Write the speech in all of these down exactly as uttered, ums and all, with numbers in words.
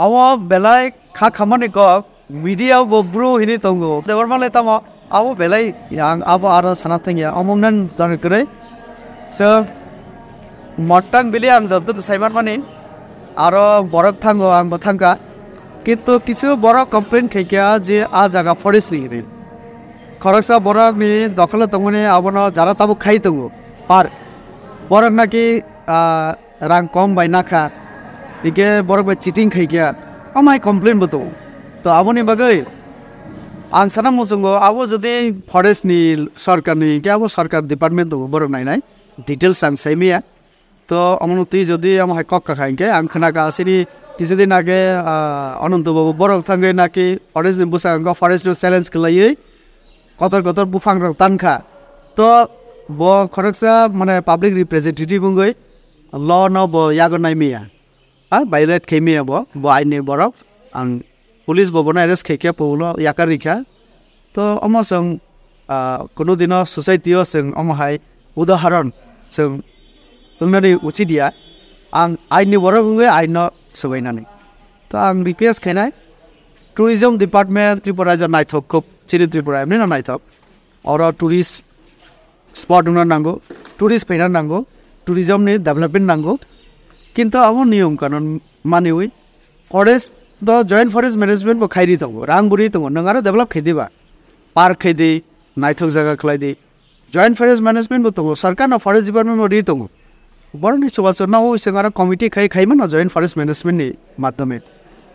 Abo belai kha khamani kok, media bo bru hini tongo. Debbarma le tamo, abo belai yang abo aro sana thangya, omong nan dan kwrwi. So, Mottang bili ang jotto to saiman mani, aro borok thango, ang bo thangka. Kintu kichu borok complain khaikya je a jaga forest ni hini. Khoroksa borok ni dokholo tongmani abono jara tabuk khai tongo. Par borok naki, ah, rang kom bai nakha, hingke borok bai cheating khaikya, amai complain bo tongo. To aboni bagwi ang sana muchungo, abo jodi forest ni, sorkar ni, hingke abo sorkar department tongo, borok nainai details ang sai maya. To omono twi jodi amo hai kok kakha hingke ang khna ka asini kisudin age, ah, Ananto Babu borok thangwi naki forest ni bwskango forest no challenge kwlaiwi kotor kotor buphang rok tankha. To bo khoroksa mane public representative wngwi law no bo yago nai maya. Ha, violate khai maya bo, bo aini borok. Ang police bo bono arrest khai khe, bo ulo yakar rikha. To omo chwng, ah, kunu dino society o chwng omo hai udaharon chwng tongnani uchit ya. Ang aini borok wngwi aino swbainani. To ang request khainai, tourism department Tripura rajyo naithok khub, chini Tripura emni no naithok. Oro tourist spot wngna nango, tourist phaina nango, tourism ni development nango. Kintu abo niyom kanon maniwi forest do joint forest management bo khairi tongo, rang buri tongo, nwng aro develop khaidi ba, park khaidi, naithok jaga khlaidi, joint forest management bo tongo, sarkar no forest department bo ri tongo. Borokni chubachu no ui chwng aro committee khai, khai mano joint forest management ni madhyome.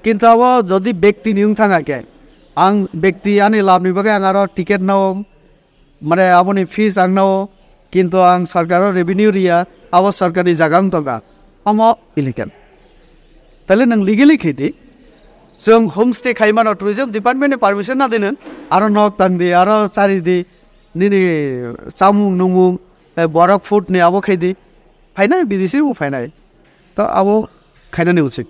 Kintu abo jodi bekti ni wng thang khe, ang bekti ani labh ni bagwi ang aro ticket no, mane aboni fees ang no, kintu ang sarkar o revenue riya, abo sarkar ni jaga wng tongkha, amo illegal. Tale nwng legally khaidi, chwng homestay khai mano, tourism department ni permission na dino, aro nok tang di, aro chari di, nini chamung nungmung, eh, borok food ni abo khaidi, phainai bidesi bo phainai. To abo khainani uchit.